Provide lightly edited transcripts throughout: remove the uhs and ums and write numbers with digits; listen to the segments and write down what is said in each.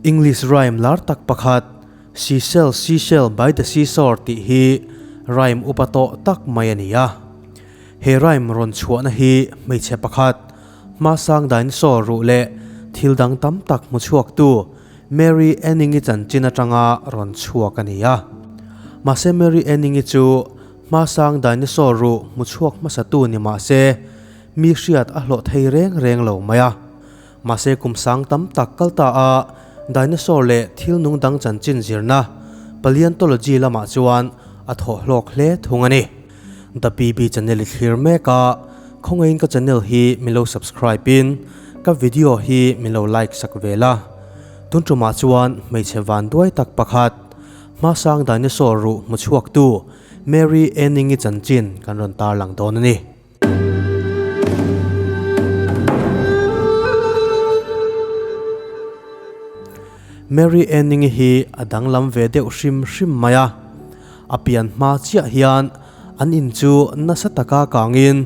English rhyme lar tak pakhat, Seashell, seashell by the seashore tih hi rhyme upa tawh tak mai a ni a. He rhyme rawn chhuahna hi hmeichhe pakhat, hmasang dinosaur ruh leh thil dang tam tak hmu chhuaktu Mary Anning-i chanchin atanga rawn chhuak a ni a. Mahse Mary Anning-i chu hmasang dinosaur ruh hmu chhuak hmasatu ni mahse mi hriat a hlawh thei reng reng lo mai a. Mahse kum sang tam tak kal ta a, dinosaur leh thil nung dang chanchin zirna, paleontology lamah chuan a thawh hlawk hle thung a ni. The PB channel i thlir mek a, khawngaihin ka channel hi min lo subscribe in ka video hi min lo like sak ve la. Tun tumah chuan hmeichhe van duai tak pakhat, hmasang dinosaur ruh hmu chhuaktu Mary Anning-i chanchin kan rawn tarlang dawn a ni. Mary Anning-i hi a danglam ve deuh hrim hrim mai a, a pian hma chiah hian an in chu nasa taka kangin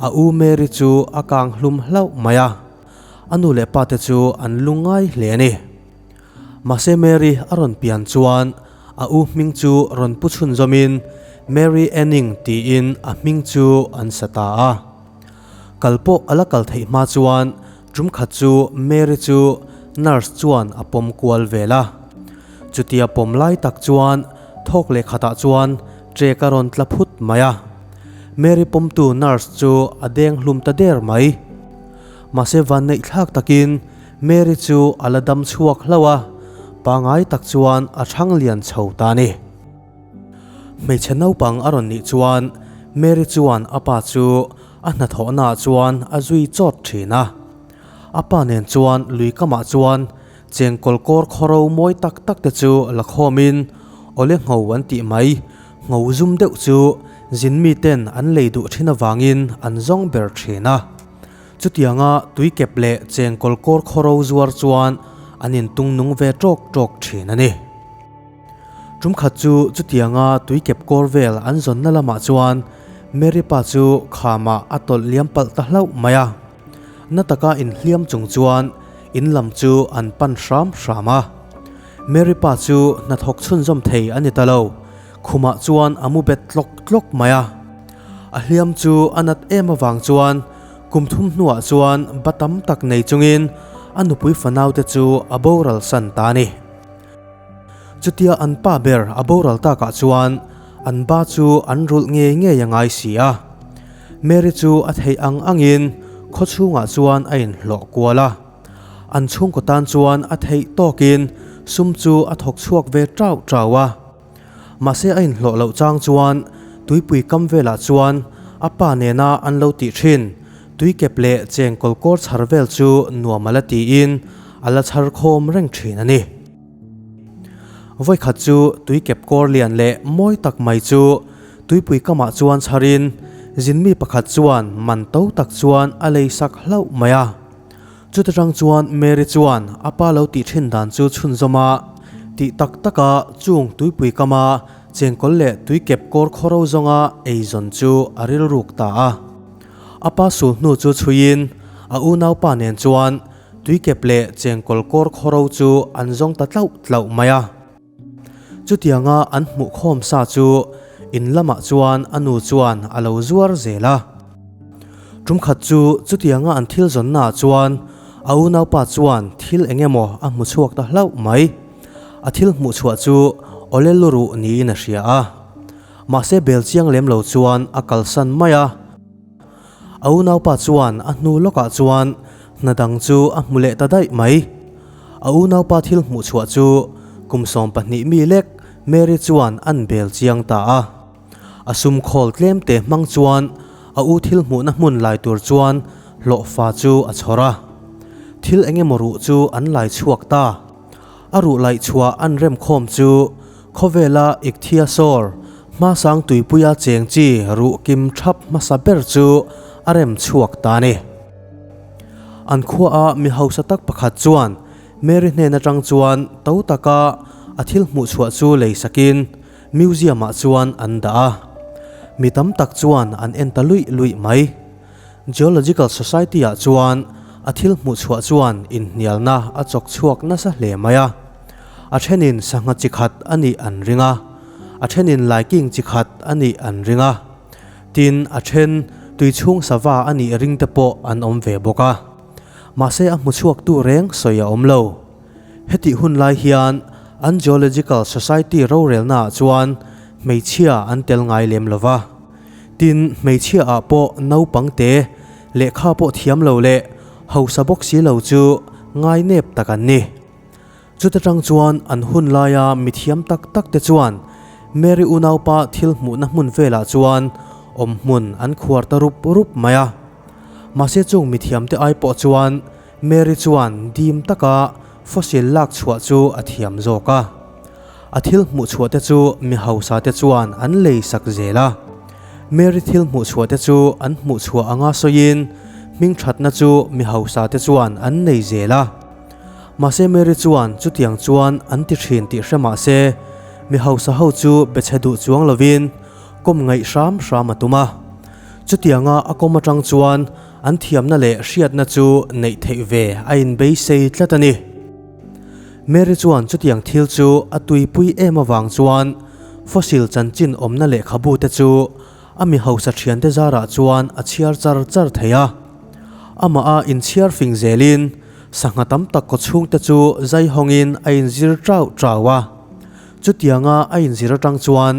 a u Mary chu a kang hlum hlauh mai a, a nu leh pa te chu an lungngai hle a ni. Mahse Mary a rawn pian chuan A u hming chu rawn pu chhun zawmin Mary Anning tiin a hming chu an sa ta a. Kal pawh a la kal theih hma chuan tum khat chu Mary chu nurse chuan a pawm kual vel a. Chutia pawm lai tak chuan thawk leh khatah chuan trek a rawn tla phut mai a. Mary pawmtu nurse chu a deng hlum ta der mai. Mahse vanneih thlak takin Mary chu a la dam chhuak hlauh a, pangai tak chuan a thang lian chho ta a ni. Hmeichhe naupang a rawn nih chuan Mary chuan a pa chu a hnathawhnaah chuan a zui chawt thin a. A pa nen chuan lui kamah chuan chengkawl kawr khawro mawi tak tak te chu la khawmin awle ngho an tih mai, ngho zum deuh chu zin miten an lei duh thin avangin an zawng ber thin a. Chutianga tuikep leh chengkawl kawr khawro zuar chuan an intung nung ve tawk tawk thin a ni. Tum khat chu chutianga tuikep kawr vel an zawnna lamah chuan Mary pa chu khamah a tawlh liam palh ta hlauh mai a. Na taka inhliam chung chuan in lam chu an pan hram hram a. Mary pa chu hnathawk chhunzawm thei a ni ta lo, khumah chuan a mu bet tlawk tlawk mai a. A hliam chu a nat em avang chuan kum thum hnuah chuan ba tam tak nei chungin a nupui fanaute chu a boral san ta a ni. Chutia an pa ber a boral takah chuan an ba chu an rulh ngei ngei a ngai si a. Mary chu a theih ang angin khaw chhungah chuan a inhlawh kual a. An chhungkaw tan chuan a theih tawkin sum chu a thawk chhuak ve tau tau a. Mahse a inhlawh loh chang chuan tuipui kam velah chuan a pa nena an lo tih thin tuikep leh chengkawl kawr chhar vel chu nuam a la tiin a la chhar khawm reng thin a ni. Vawikhat chu tuikep kawr lian leh mawi tak mai chu tuipui kamah chuan chharin zinmi pakhat chuan man to tak chuan a lei sak hlauh mai a. Chuta tang chuan Mary chuan a pa lo tih thin dan chu chhunzawm a, tih tak taka chung tuipui kama chengkawl leh tuikep kawr khawro zawnga eizawn chu a rilruk ta a. A pa sul hnu chu chhuiin a unaupa nen chuan tuikep leh chengkawl kawr khawro chu an zawng ta tlauh tlauh mai a. Chutianga an hmuh khawm sa chu in lamah chuan a nu chuan a lo zuar zel a. Tum khat chu chutianga an thil zawnnaah chuan a unaupa chuan thil eng emaw a hmu chhuak ta hlauh mai. A thil hmuh chhuah chu awle lu ruh niin a hria a. Mahse bel chiang lem lo chuan a kalsan mai a. A unaupa chuan a hnu lawkah chuan hna dang chu a hmu leh ta daih mai. A unaupa thil hmuh chhuah chu kum 12 mi lek Mary chuan an bel chiang ta a. A sum khawl tlem te hmang chuan a u thil hmuhna hmun lai tur chuan hlawhfa chu a chhawr a. Thil eng emaw ruh chu an lai chhuak ta. A ruh laih chhuah an rem khawm chu khawvela Ichthyosaur hmasang tuipuia cheng chi ruh kim thap hmasa ber chu a rem chhuak ta a ni. An khuaa mi hausa tak pakhat chuan Mary hnen atang chuan to taka a thil hmuh chhuah chu lei sakin Museum ah chuan an dah a. Mi tam tak chuan an en ta luih luih mai. Geological Society ah chuan A thil hmuh chhuah chuan inhnialna a chawk chhuak nasa hle mai a. A thenin sangha chi khat a nih an ring a, a thenin laiking chi khat a nih an ring a. Tin, a then tui chhung sava a nih ring te pawh an awm ve bawk a. Mahse a hmu chhuaktu reng sawi a awm lo. Hetih hun lai hian an Geological Society rorelnaah chuan hmeichhia an tel ngai lem lo va. Tin, hmeichhia ah pawh naupang te, lehkha pawh thiam lo leh hausa bawk si lo chu ngai nep tak an ni. Chuta tang chuan an hun laia mithiam tak tak te chuan Mary unaupa thil hmuhna hmun velah chuan awm hmun an khuar ta rup rup mai a. Mahse chung mithiam te ai pawh chuan Mary chuan dim taka fossil lak chhuah chu a thiam zawk a. A thil hmuh chhuah te chu mi hausa te chuan an lei sak zel a. Mary thil hmuh chhuah te chu an hmuh chhuah anga sawiin hming thatna chu mi hausa te chuan an nei zel a. Mahse Mary chuan chutiang chuan an ti thin tih hre mah se mi hausa ho chu be chhe duh chuang lovin kawm ngaih hram hram a tum a. Chutianga a kawm atang chuan an thiamna leh hriatna chu neih theih ve a inbeisei tlat a ni. Mary chuan chutiang thil chu a tuipui em avang chuan fossil chanchin awmna lehkhabu te chu a mi hausa thiante zarah chuan a chhiar char char thei a. Amah a inchhiar fing zelin sangha tam tak kaw chhungte chu zai hawngin a inzir trau trau a. Chutianga a inzir atang chuan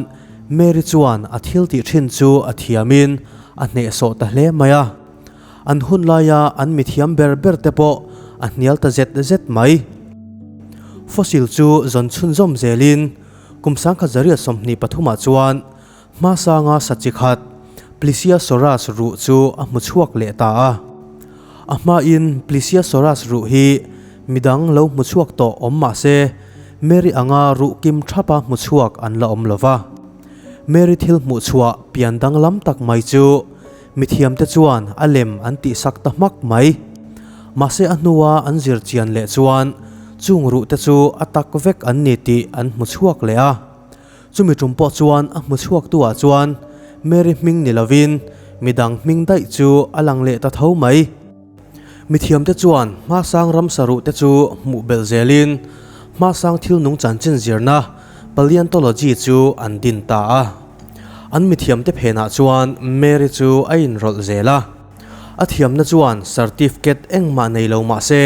Mary chuan a thil tih thin chu a thiamin a hnehsawh ta hle mai a. An hun laia an mithiam ber ber te pawh a hnial ta zet zet mai. Fossil chu zawn chhunzawm zelin kum 1923 ah chuan hmasanga sa chi khat Plesiosaurus ruh chu a hmu chhuak leh ta a. A hmain Plesiosaurus ruh hi midang lo hmu chhuak tawh awm mah se Mary anga ruh kim thapa hmu chhuak an la awm lo va. Mary thil hmuh chhuah pian danglam tak mai chu Mithiamte chuan a lem an tihsak ta hmak mai. Mahse a hnua an zir chian leh chuan chung ruhte chu a tak vek an ni tih an hmu chhuak leh a. Chumi tum pawh chuan a hmu chhuaktuah chuan Mary hming ni lovin midang hming daih chu a lang leh ta tho mai. Mithiamte chuan hmasang ramsa ruhte chu hmuh belh zelin hmasang thil nung chanchin zirna Paleontology chu an din ta a. An mithiamte phenah chuan Mary chu a inrawlh zel a. A thiamna chuan certificate engmah nei lo mah se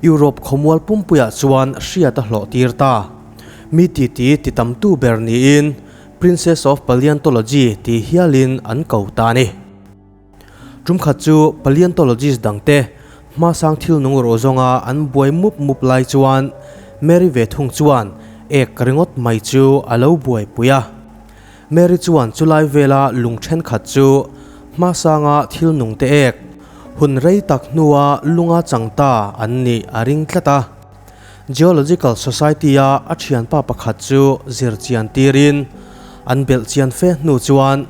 Europe khawmual pumpuiah chuan hriat a hlawh tir ta. Mi titi ti tamtu ber niin Princess of Paleontology ti hialin an ko ta a ni. Tumkhat chu paleontologist dangte hmasang thil nung rawh zawnga an buai mup mup lai chuan Mary ve thung chuan ek ringawt mai chu a lo buaipui a. Mary chuan chulai vela lung thenkhat chu hmasanga thil nungte ek hun rei tak hnua lunga chang ta an nih a ring tlat a. Geological Society-a a thianpa pakhat chu zir chian tirin an belh chian fe hnu chuan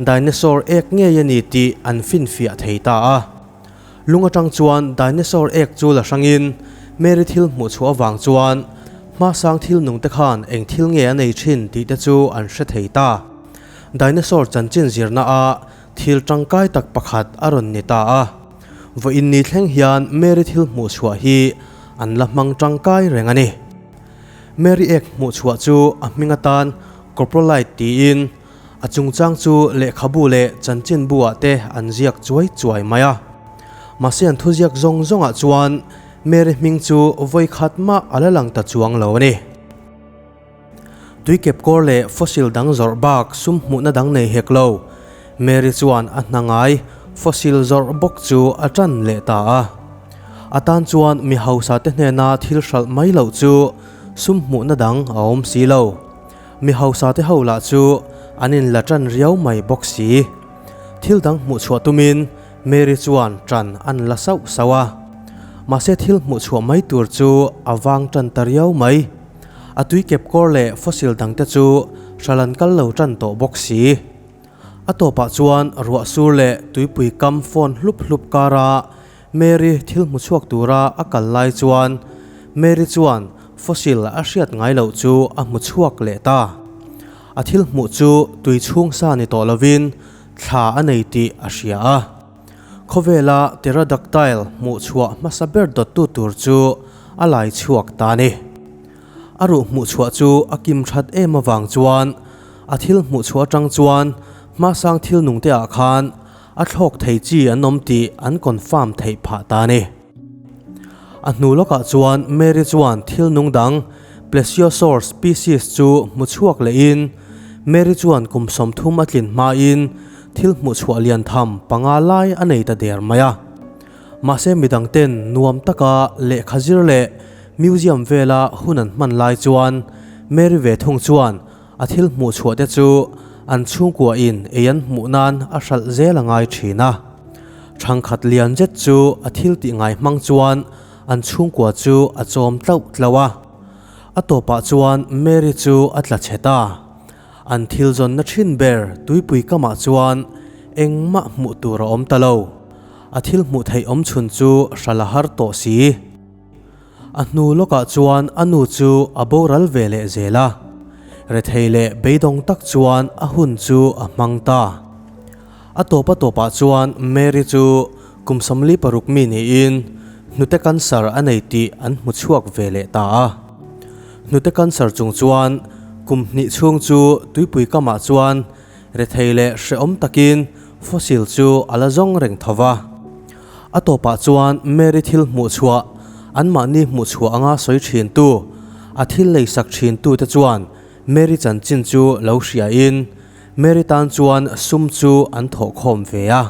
dinosaur ek ngei a ni tih an finfiah thei ta a. Lung atang chuan dinosaur ek chu la hrangin Mary thil hmuh chhuah avang chuan hmasang thil nungte khan eng thil nge a nei thin tih te chu an hre thei ta. Dinosaur chanchin zirna a thil tangkai tak pakhat a rawn ni ta a. Vawiin ni thleng hian Mary thil hmuh chhuah hi an la hmang tangkai reng a ni. Mary ek hmuh chhuah chu a hming atan Coprolite tiin A chungchang chu lehkhabu leh chanchinbu-ah te an ziak chuai chuai mai a. Mahse an thuziak zawng zawngah chuan Mary hming chu vawi khat mah a la lang ta chuang lo a ni. Tuikep kawr leh fossil dang zawrh bak sum hmuhna dang nei hek lo. Mary chuan a hna ngai fossil zawrh bawk chu a tan leh ta a. A tan chuan mi hausa te hnena thil hralh mai loh chu sum hmuhna dang a awm si lo. Mi hausa te ho lah chu an in la tan riau mai bawk si. Thil dang hmuh chhuah tumin Mary chuan tan an la sauh sauh a. Mahse thil hmuh chhuah mai tur chu a vang tan ta riau mai. A tui kep kawr leh fossil dang te chu hral an kal lo tan tawh bawk si. A tawpah chuan ruah sur leh tuipui kam phone hlup hlup kara Mary thil hmu chhuak tura a kal lai chuan Mary chuan fossil a hriat ngai loh chu a hmu chhuak leh ta. A thil hmuh chu tui chhung sa ni tawh lovin thla a nei tih a hria a. Khawvela pterodactyl hmuh chhuah hmasa ber dawttu tur chu a lai chhuak ta a ni. A ruh hmuh chhuah chu a kim that em avang chuan a thil hmuh chhuah atang chuan hmasang thil nung te ah khan a thlawk thei chi an awm tih an confirm theih phah ta a ni. A hnu lawkah chuan Mary chuan thil nung dang Plesiosaur species chu hmu chhuak lehin Mary chuan kum 30 a tlin hmain thil hmuh chhuah lian tham panga lai a nei ta der mai a. Mahse midang ten nuam taka lehkha zir leh museum vela hun an hman lai chuan Mary ve thung chuan a thil hmuh chhuah te chu an chhungkua in ei an hmuh nan a hralh zel a ngai thin a. Thangkhat lian zet chu a thil tih ngai hmang chuan an chhungkua chu a chawm tlauh tlauh a. A tawpah chuan Mary chu a tla chhe ta. An thil zawnna thin ber tuipui kamah chuan engmah hmuh tur a awm ta lo. A thil hmuh theih awm chhun chu hralh a har tawh si. A hnu lawkah chuan a nu chu a boral ve leh zel a. Rethei leh beidawng tak chuan a hun chu a hmang ta. A tawp a tawpah chuan Mary chu kum 46 mi niin hnute cancer a nei tih an hmu chhuak ve leh ta a. Hnute cancer chung chuan kum hnih chhung chu tuipui kamah chuan rethei leh hrehawm takin fossil chu a la zawng reng tho va. A tawpah chuan Mary thil hmuh chhuah, anmahni hmuh chhuah anga sawi thintu, a thil leisak thintute chuan Mary chanchin chu lo hriain Mary tan chuan sum chu an thawh khawm ve a.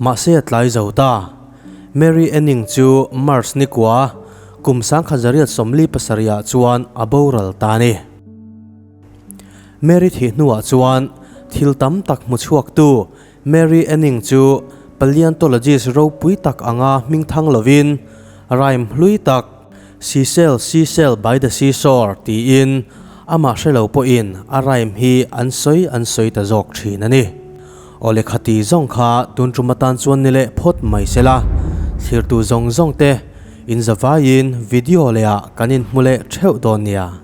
Mahse a tlai zo ta. Mary Anning chu March nikua kum 1947 ah chuan a boral ta a ni. Mary thih hnuah chuan thil tam tak hmu chhuaktu Mary Anning chu paleontologist ropui tak anga hming thang lovin rhyme hlui tak Seashell, seashell by the seashore tiin amah hre lo pawhin a rhyme hi an sawi an sawi ta zawk thin a ni. Aw lehkha ti zawng kha tun tum atan chuan ni leh phawt mai se la, thlirtu zawng zawng te inzavaiin video lehah kan inhmu leh theuh dawn nia.